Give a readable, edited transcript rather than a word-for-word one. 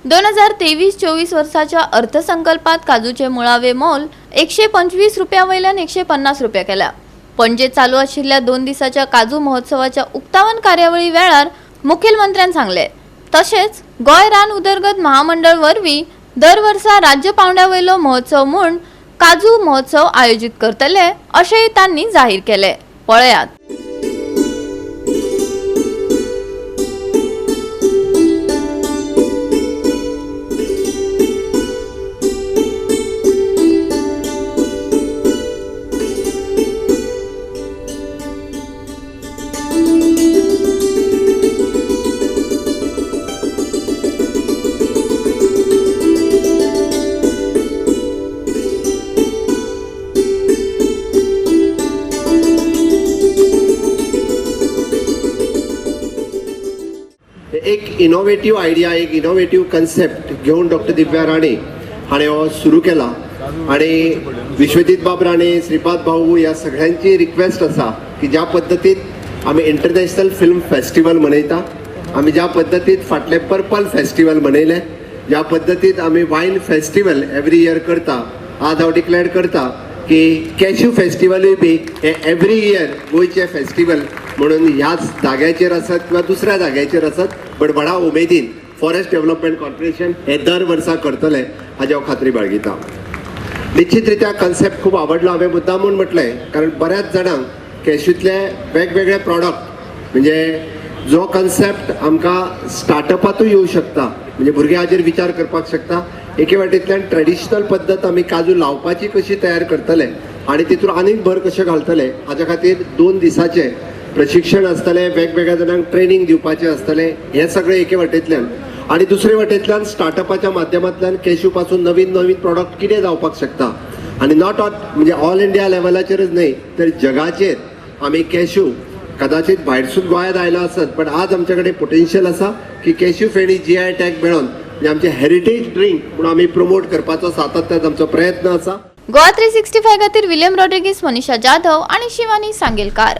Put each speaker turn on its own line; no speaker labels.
2023-24 वर्साच्या अर्थसंकल्पात काजूचे मुळावे मोल 125 रुपया वयल्यान 150 रुपया केल्या. पणजे चालू आशिल्ल्या 2 दिसाच्या काजू महोत्सवाच्या उक्तावण कार्यावळी वेळार मुखेलमंत्र्यान सांगले. तशेंच गोंय रान उदरगत महामंडळ वरवीं दर वर्सा राज्य पावंड्या वयलो महोत्सव म्हूण काजू महोत्सव आयोजीत करतले अशेंय तांणी जाहीर केले. पळयात.
एक इनोवेटीव आयडिया, एक इनोवेटीव कन्सेप्ट घेवन डॉक्टर दिव्या राणे हाणें हो सुरू केला आनी विश्वजीत बाब राणे, श्रीपाद भाऊ ह्या सगळ्यांची रिक्वेस्ट आसा की ज्या पद्दतीत आमी इंटरनॅशनल फिल्म फेस्टिवल मनयता, आमी ज्या पद्दतीत फाटलें पर्पल फेस्टिवल मनयलें, ज्या पद्दतीत आमी वायन फेस्टिवल एवरी इयर करता, आज हांव डिक्लेअर करता की कॅश्यू फेस्टिवलूय बी हे एवरी इयर गोंयचें फेस्टिवल म्हणून ह्याच जाग्याचेर आसत किंवा दुसऱ्या जाग्याचेर आसत, बट व्हडा उमेदीन फॉरेस्ट डेव्हलपमेंट कॉर्पोरेशन हे दर वर्सा करतले हाजी हांव खात्री बाळगिता. निश्चित रित्या कन्सेप्ट खूब आवडलो. हांवें मुद्दाम म्हूण म्हटलें कारण बऱ्याच जाणांक कॅश्यूतले वेगवेगळे प्रॉडक्ट, म्हणजे जो कन्सेप्ट आमकां स्टार्टअपांतूय येवं शकता, म्हणजे भुरगे हाजेर विचार करपाक शकता. एके वाटेंतल्यान ट्रेडिशनल पद्दत आमी काजू लावपाची कशी तयार करतले आनी तितून आनीक भर कशें घालतले हाज्या खातीर 2 दिसाचें प्रशिक्षण आसतलें, वेगवेगळ्या जाणांक ट्रेनींग दिवपाचें आसतलें. हें सगळें एके वाटेंतल्यान आनी दुसरे वाटेंतल्यान स्टार्टअपाच्या माध्यमांतल्यान कॅश्यू पासून नवीन नवीन प्रॉडक्ट कितें जावपाक शकता आनी not ऑल म्हणजे ऑल इंडिया लेवलाचेरच न्हय तर जगाचेर आमी कॅश्यू कदाचित भायरसून गोंयांत आयला आसत, पण आज आमचे कडेन पोटेन्शियल आसा की कॅश्यू फेणी जीआय टॅग मेळोन म्हणजे आमचे हेरिटेज ड्रिंक म्हणून आमी प्रमोट करपाचो सातत्यान आमचो प्रयत्न आसा.
गोवा 365 खातीर विलियम रॉड्रिगीस, मनीषा जाधव आणि शिवानी सांगेलकार.